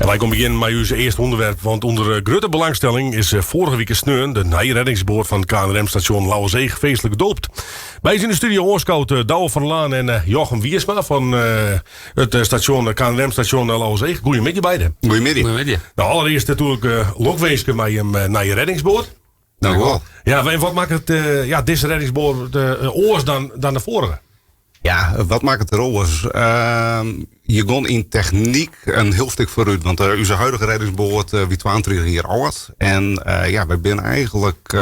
Ja, wy komme begjinnen mei ús earste ûnderwerp, want ûnder grutte belangstelling is foarige wike sneon de nije reddingsboat fan KNRM-stasjon Lauwerseach feestlik doopt. By ús yn de studio oanskood Douwe van der Laan en Jochem Wiersma fan it stasjon KNRM-stasjon Lauwerseach. Goeiemiddei beide. Goeiemiddei. Goeiemiddei. Nou, allerearst natuerlik lokwinsken mei jim nije reddingsboat. Dank u wel. Ja, en wat makket ja, dizze reddingsboat oars dan, dan de foarige? Ja, wat makket it oars? Je gean yn technyk in hiel stik foarút. Want ús huidige reddingsboat wie 32 jier âld. En ja, wy binne eigentlik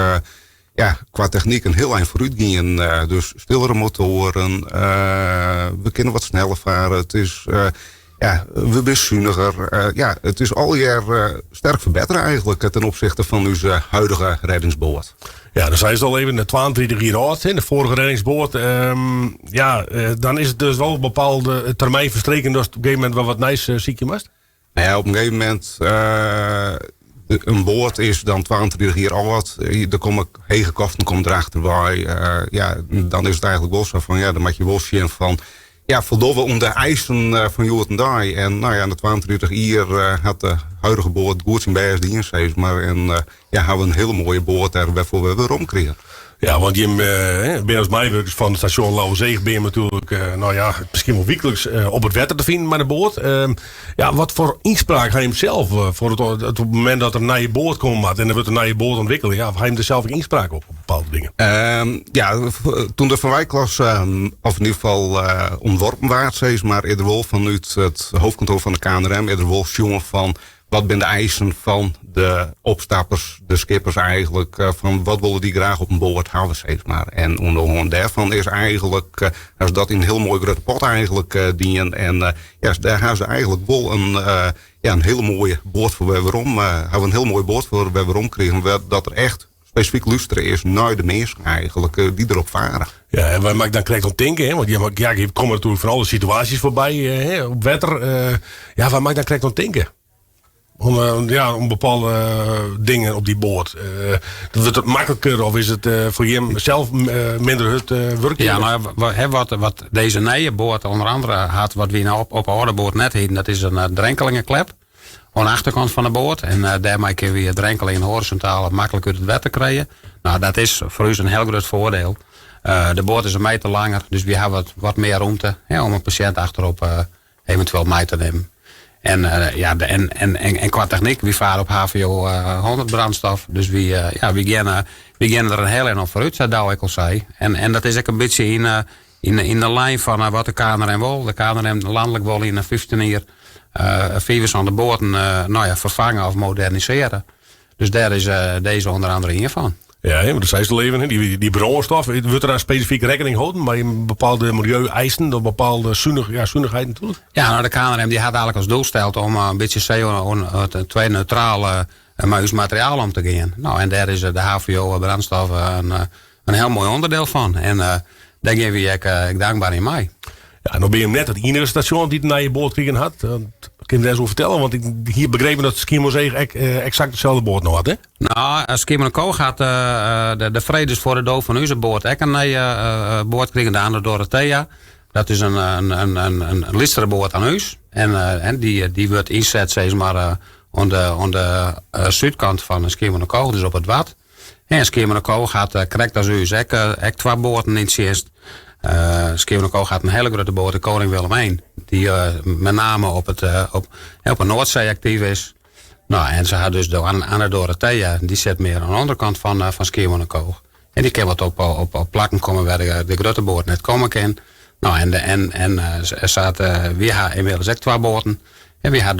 ja, kwa technyk in hiel ein foarút gien. Dus stillere motoaren, we kinne wat sneller farre. It is, ja, we binne suniger. Ja, it is allegear sterk ferbettere eigentlik ten opzichte fan ús huidige reddingsboat. Ja, dan seist al even, de 32 jier âld, de foarige reddingsboat. Ja, dan is it dus wol in bepaalde termyn ferstreken dat op in gegeven momint wol wat nijs sykje moatst. Nou ja, op in gegeven momint, in boat is dan 32 jier âld. Der komme hege kosten komme derachter by. Ja, dan is it eigentlik wol sa fan, ja, dan moatte je wol sjen fan, ja, foldogge we oan de eisen fan hjoed-en-dei. En nou ja, nei 32 jier hat de huidige boat goed syn bêst dien, sis mar. En ja, hawwe we in hiele moaie boat dêr wêrfoar we werom krigen. Ja, want jim binne as meiwurkers fan it stasjon Lauwerseach binne natuerlik, nou ja, miskien wol wykliks op it wetter te finen mei de boat. Ja, wat foar ynspraak ha jim sels foar it, op it momint dat der in nije boat komme moat en der wurdt in nije boat ûntwikkele, ja, ha jim der sels ek ynspraak op, op bepaalde dingen? Ja, toen de Van Wijklas, of yn ieder gefal ûntworpen waard, sis mar, is der wol fanút it hoofdkantoar fan de KNRM is der wol sjoen fan wat binne de eisen fan de opstappers, de skippers eigentlik, fan wat wolle dy graach op in boat hawwe, sis mar. En oan de hân dêrfan is eigentlik, ha se dat yn in hiel moai grutte pot eigentlik dien. En ja, dêr ha se eigentlik wol in, ja, in hiele moaie boat foar wer werom, hawwe in hiele moaie boat foar wer werom krigen, dat der echt spesifyk lústere is nei de minsken eigentlik dy't derop fare. Ja, en wêr moat ik dan krekt oan tinke? Hè? Want ja, je komme natuerlik fan alle situaasjes foarby hè, op wetter. Ja, wêr moat ik dan krekt oan tinke? Om, ja, om bepaalde dingen op dy boat. Wurdt it makliker of is it foar jim sels minder hurd wurkjen? Ja, nou, hè, wat dizze nije boat ûnder oare hat, wat wy no op de âlde boat net hienen, dat is in drenkelingeklep oan de achterkant fan de boat. En dêrmei kinne wy drenkelingen horizontaal maklik út it wetter krije. Nou, dat is foar ús in hiel grut foardiel. De boat is in meter langer, dus wy hawwe wat mear romte, hè, om in pasjint achterop eventueel mei te nimmen. En, ja, en kwa technyk, wy farre op HVO 100 brandstof. Dus wy, ja, wy geane der in hiel ein op foarút, sa't Douwe ek al sei. En dat is ek in bytsje yn de lijn fan wat de KNRM wol. De KNRM lanlik wol yn 15 jier 75 boaten, nou ja, ferfange of modernisearje. Dus dêr is dizze ûnder oare ien fan. Ja, want do seist al even, dy brânstof, wurdt der dan spesifyk rekkening holden mei bepaalde miljeu-eisen of bepaalde sunich, ja, sunichheid natuerlik? Ja, nou, de KNRM dy hat eigentlik as doel steld om in bytsje CO2-neutraal mei ús materiaal om te gean. Nou, en dêr is de HVO brandstof in hiel moai ûnderdiel fan. En dêr gean wy ek dankber yn mei. Ja, no binne jim net it iennige stasjon dy't in nije boat krigen hat. Kin je dêr sa fertelle? Want ik hie begrepen dat Skiermûntseach ek eksakt deselde boat no hat, hè? Nou, Skiermûntseach hat de freed is foar de doop fan ús boat ek in nije boat krigen, de Anne Dorothea. Dat is in lytsere boat dan ús. En dy wurdt ynset, sis mar, oan de súdkant fan Skiermûntseach, dus op it Wad. En Skiermûntseach hat krekt as ús ek twa boaten yn tsjinst. Skiermûntseach hat in hiele grutte boat, de Koning Willem I, dy't mei name op de Noardsee aktyf is. Nou, en se ha dus de Anne Dorothea, dy sit mear oan de ûnderkant fan Skiermûntseach. En dy kin wat op plakken komme wêr de grutte boat net komme kin. Nou, en wy ha ynmiddels ek twa boaten. En wy ha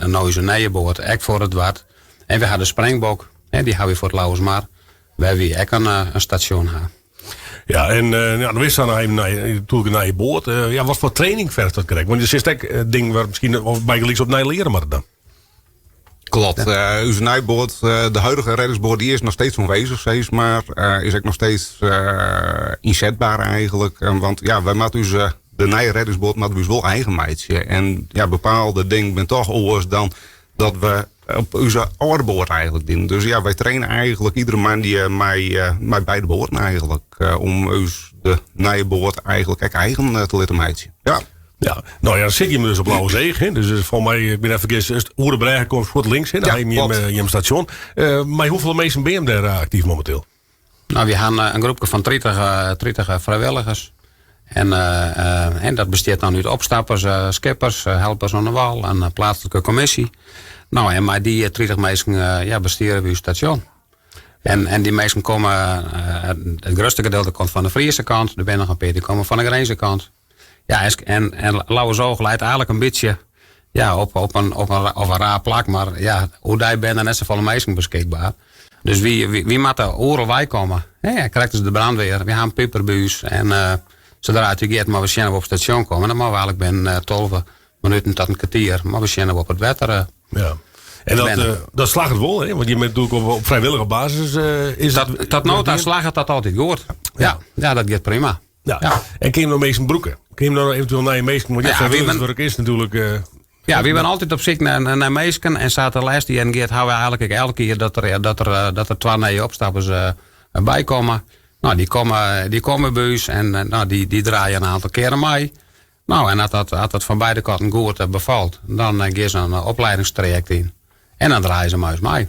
no ús nije boat ek foar it Wad. En wy ha de Springbok, dy ha wy foar it Lauwersmar, wêr wy ek in stasjon ha. Ja, en ja, dan is dan natuerlik in nije boat. Ja, wat foar training ferget dat krekt? Want der is ek dingen wêr miskien of bygelyks opnij leare moatte dan. Klopt. Ús nije boat, de huidige reddingsboat, dy is noch steeds oanwêzich, sis mar. Is ek noch steeds ynsetber eigentlik. Want ja, wy moatte ús, de nije reddingsboat moatte we ús wol eigen meitsje. En ja, bepaalde dingen binne toch oars dan dat we op ús âlde boat eigentlik dienen. Dus ja, wy traine eigentlik iedere moandei mei beide boaten eigentlik. Om ús de nije boat eigentlik ek eigen te litten meitsjen. Ja. Ja, no ja, dan sit jim dus op Lauwerseach. Hè? Dus folgens my, ik bin net fergist, is oer de brêge komt fuort links. Hè? Dan ha jim jim stasjon. Mei hoefolle minsken binne jim dêr aktyf mominteel? No, wy ha in groepke fan 30, 30 frijwilligers. En, en dat bestiet dan út opstappers, skippers, helpers oan de wal en in pleatslike kommisje. No, en mei dy 30 minsken ja, bestiere we ús stasjon. En, en dy minsken komme, it grutste gedeelte komt fan de Friese kant, der binne noch in pear dy komme fan de Grinzer kant. Ja, en, en Lauwersoog leit eigentlik in bytsje ja, op, op, in, op, in, op in raar plak, mar ja, oerdei binne der net safolle minsken beskikber. Dus wy, wy, wy moatte oeral wei komme. Ja, krekt as de brandweer. Wy ha in piper by ús. En uh, sadree't it giet, moatte we sjen of we op stasjon komme. Dan moatte we eigentlik binnen uh, 12 minuten tot in kertier. Moatte we sjen of we op it wetter uh, ja. En dat, uh, dat slagget wol, hè? Want je bent natuerlik op, op frijwillige basis. Uh, is dat, tot no ta slagget dat altyd goed. Ja. Ja, ja, dat giet prima. Ja. ja. En kin je noch minsken brûke? Kin je noch eventueel nije minsken? Want ja, frijwilligerswurk is natuerlik. Uh, ja, wy binne altyd op syk nei, nei minsken. En sa't de lêste jierren giet, ha we eigentlik elke kear dat der, dat der, dat der twa nije opstappers uh, by komme. No, dy komme, dy komme by ús en no, dy, dy draaie in oantal kearen mei. No, en as dat, as dat fan beide kanten goed befalt, dan gean se in opliedingstrajekt yn. En dan draaie se mei ús mei.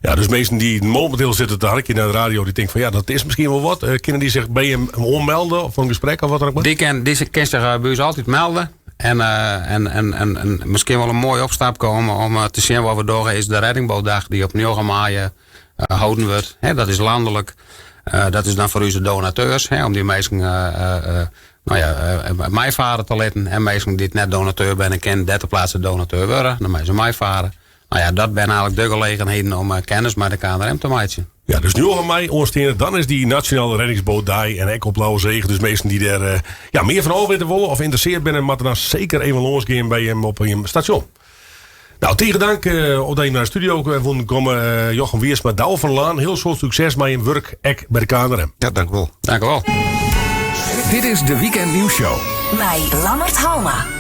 Ja, dus minsken dy't mominteel sitte te harkjen nei de radio, dy tinke fan ja, dat is miskien wol wat. Kinne dy sich by jim oanmelde of foar in gesprek of wat dan ek? Dy kin, dy kin sich by ús altyd melde. En, en, en, en, en miskien wol in moai opstapke om, om te sjen wat we dogge is de Reddingbootdag dy't op 9 maaie holden wurdt. dat is lanlik. dat is dan foar ús donateurs, om dy minsken no ja, meifarre te litten. En minsken dy't net donateur binne, kinne dêr ter plaatse donateur wurde. Dan meie se meifarre. No ja, dat binne eigentlik de gelegenheden om kennis mei de KNRM te meitsjen. Ja, dus 9 mei oansteande, dan is dy Nasjonale Reddingsbootdei en ek op Lauwerseach. Dus minsken dy't dêr ja, mear fan ôfwitte wolle of ynteressearre binne, moatte dan seker even lâns gean by jim op jim stasjon. No, tige dank uh, dat jim nei de studio woenen komme. Uh, Jochem Wiersma, Douwe van Laan, hiel soad sukses mei jim wurk ek by de KNRM. Ja, dank wol. Dank wol. Dit is de Weekend Nieuws Show. Mei Lammert Halma.